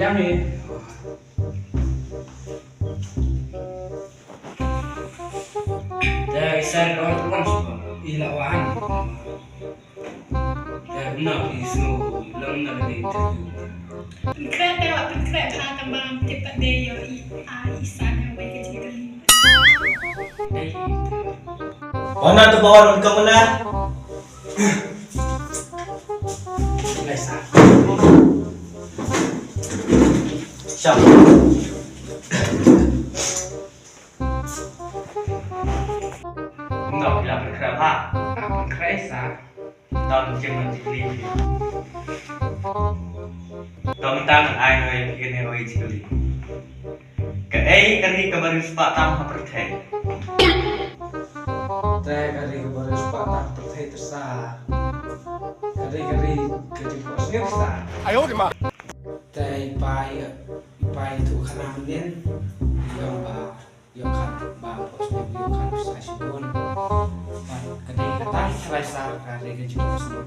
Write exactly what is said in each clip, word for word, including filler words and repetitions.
Ïa me. Te i Sar ka wan tu wan shuwa. I la wan. Te na i sno lam na ka dei interview. Pynkhreh te la pynkhreh bha tang ba ngam tip pat de ïoh i a i Sar ïa wei ka jingkylli. Dei. Wana tu ba wan ka mana? Lai sa. Siap. Ynda phi la pynkhreh bha, ah, pynkhreh sa. Don jingmut jingkylli. Don tang ai noi phi kane oi jingkylli. Kaei ka ri kaba riewspah tam ha pyrthei? Te ka ri kaba riewspah tam ha pyrthei te sa. Ka ri ka ri ka jingphohsniew sa. Ayo di ma. Te i pa i pa i tu khana mynnin. Ïong ba ïong khan ba phohsniew ïong khan sa shibun. Bad ka dei kata i trai sa ka dei ka jingphohsniew.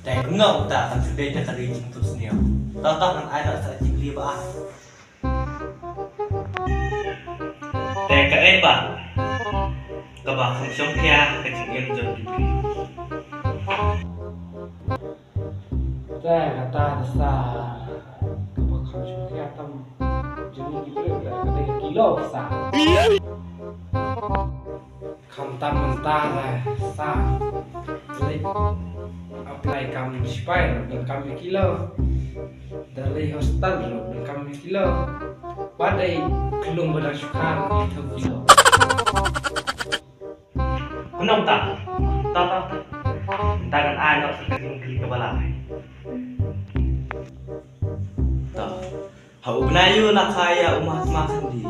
Te kumno uta kan sdei da ka dei jingphohsniew. Tata ngan ai da sa jingkylli ba ah. Te kaei ba kaba kham shongkhia ka jingim jong ki briew? Te kata te sa kaba kham shongkhia tam jong ki briew te ka dei ka kilo sa. Khamtam mynta la sa leit apply kam sipai ruh donkam ïa kilo. Da leit hostel ruh donkam ïa kilo. Bad dei khlum ba dang shu kha ruh ïa kilo. Kumno mynta? Ta ta ta. Mynta ngan ai noh sa ka jingkylli kaba lai. Ta. Ha u bnai aïu la kha ïa u Mahatma Gandhi?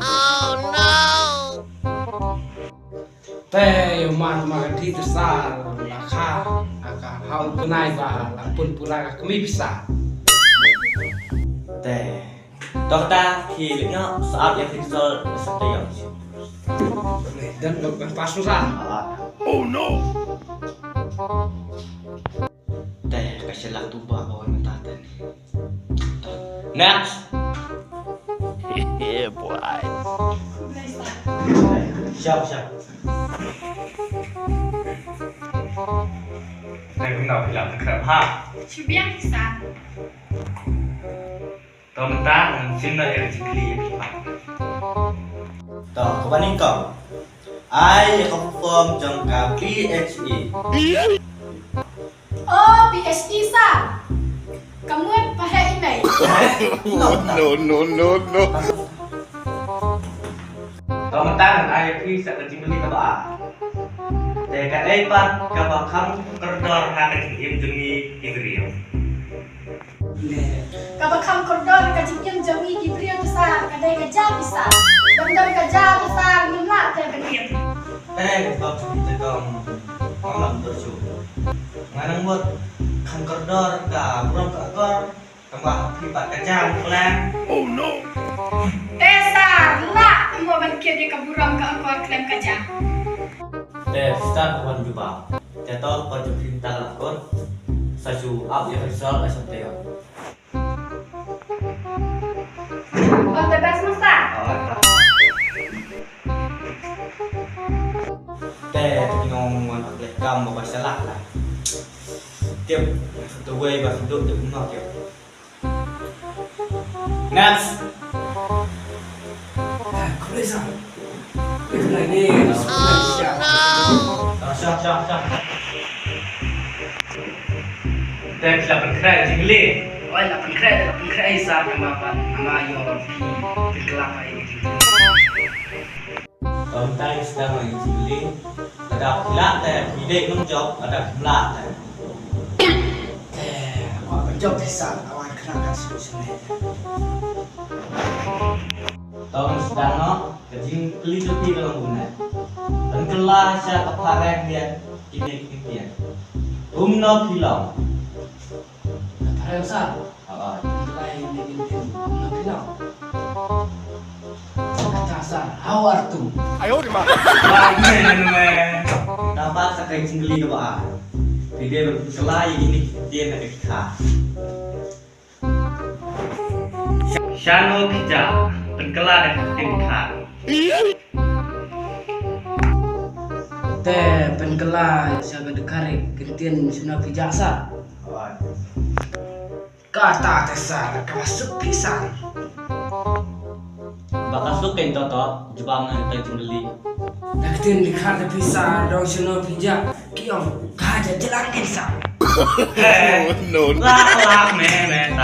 Te ïa u Mahatma Gandhi te sa la kha, la kha ha u bnai ba la pun pura ka kmie pisa. Te to kata ki leit noh sa ap ïa ki result sa te ïa. Dan ba pass pisa. Ah. Oh no. Te ka shalak tu ba ba wan mynta te. Next. Yeah, boy. Siap, siap. Te kumno phi la pynkhreh bha? Shu biang sa. To mynta ngan shim noh ïa ka jingkylli ïa phi pat. To kaba nyngkong. Ai ïa ka full form jong ka P H E. Oh, P H E sa. Ka mut paheh i mei. No, no, no, no. To mynta ngan ai ïa phi sa ka jingkylli kaba ar. Te kaei pat kaba kham kordor ha ka jingim jong ngi ki briew? Kaba kham kordor ka jingim jong ngi ki briew te sa ka dei ka ja pisa. Dang don ka ja te sa ngim lah te ban im. Te ka phi te kong ngam lah mutdur shuh. Nga nang mut kham kordor ka burom ka akor. Tangba phi pat ka ja mut khlem. Oh no. Te sa lah mo ban kit ïa ka burom ka akor khlem ka ja. Te start wan jubab. Te to ka jubab phi ta la kon. Sa shu ap ïa ka result la sam te. All the best, Masa. Te nong wan ap leh kam ba ba shalak la. Tip, the way ba sduk tip no tip. Next. Ah, khublei sa. Khublei ni. Ah, shah, shah, shah. Te phi la pynkhreh jingkylli. Oi, la pynkhreh, la pynkhreh sa ka ma pa, ma yo phi, phi la pynkhreh jingkylli. Ym tang sdang ïa jingkylli. Lada phi lah te phi dei nongjop, lada phim lah te. Te, kwah ban jop phi sa, awan khnang kan shu sngewthuh. To sdang noh, ka jingkylli jong phi ka long kumne. Ban kylla sha ka phareng biang kine ki ktien. Kumno phi long? Ka phareng sa. Hooid. Lai ni ni ni na phi long. Kata sa, how are you? Ayo di ma. Ba ni ni ni. Dapat sa ka jingkylli kaba ar. Phi dei ban kylla ïa kine ki ktien na ka kha. Shano phi jah? Pynkylla da ka ktien dkhar. Te pynkylla sha ka dkhar, ka ktien shano phi jah sir? Kata te sir, ka la suk phi sir. Ba ka suk kein to to, jubab na ka jingkylli. Da ka ktien dkhar te phi sir, dang shano phi jah, ki ong ka jah jylliew kein sir. No, no. Lah lah me me.